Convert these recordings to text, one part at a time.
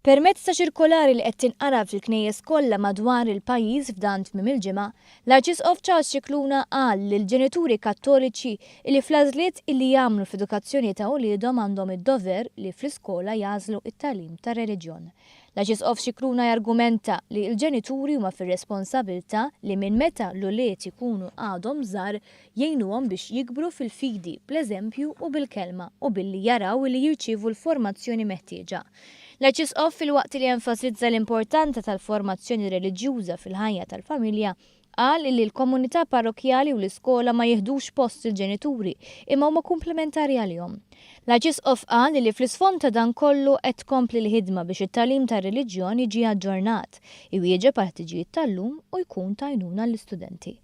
Permezz ta' ċirkolari li qed tinqara fil-knejjes kollha madwar il-pajjiż f'dan tmiem il-ġimgħa, l-Arċisqof Charles Scicluna qal lill-ġenituri Kattoliċi illi fl-għażliet illi jagħmlu fl-edukazzjoni ta' uliedhom għandhom id-dover li fl-iskola jagħżlu t-tagħlim tar-reliġjon. L-Arċisqof Scicluna jargumenta li l-ġenituri huma fir-responsabilità li minn meta l-ulied ikunu għadhom żgħar jgħinuhom biex jikbru fil-fidi bl-eżempju u bil-kelma u billi jaraw illi jirċievu l-formazzjoni meħtieġa. L-Arċisqof filwaqt li enfasizza l-importanza tal-formazzjoni reliġjuża fil-ħajja tal-familja, qal li l-komunità parrokkjali u l-iskola ma jiħdux post il-ġenituri imma huma komplementari għalihom. L-Arċisqof qal li fl-isfond ta' dan kollu qed tkompli l-ħidma biex it-tagħlim tar-reliġjon jiġi aġġornat, iwieġeb għall-ħtiġijiet tal-lum u jkun t'għajnuna għall-istudenti.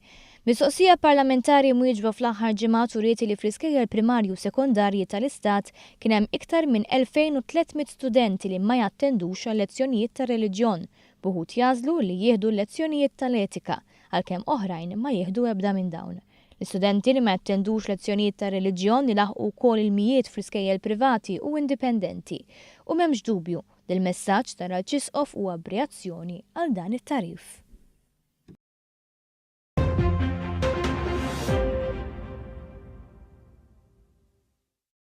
Mistoqsija parlamentari mwieġba fl-aħħar ġimgħat uriet li fl-iskejjel primarji u sekondarji tal-Istat kien hemm iktar minn 2,300 student li ma jattendux għal-lezzjonijiet tar-reliġjon, b'uħud jagħżlu li jieħdu l-lezzjonijiet tal-etika, għalkemm oħrajn ma jieħdu ebda minn dawn. L-istudenti li ma jattendux lezzjonijiet tar-reliġjon ilaħħqu wkoll il-mijiet fl-iskejjel privati u indipendenti. U m'hemmx dubju li l-messaġġ tal-Arċisqof huwa b'reazzjoni għal dan it-tagħrif.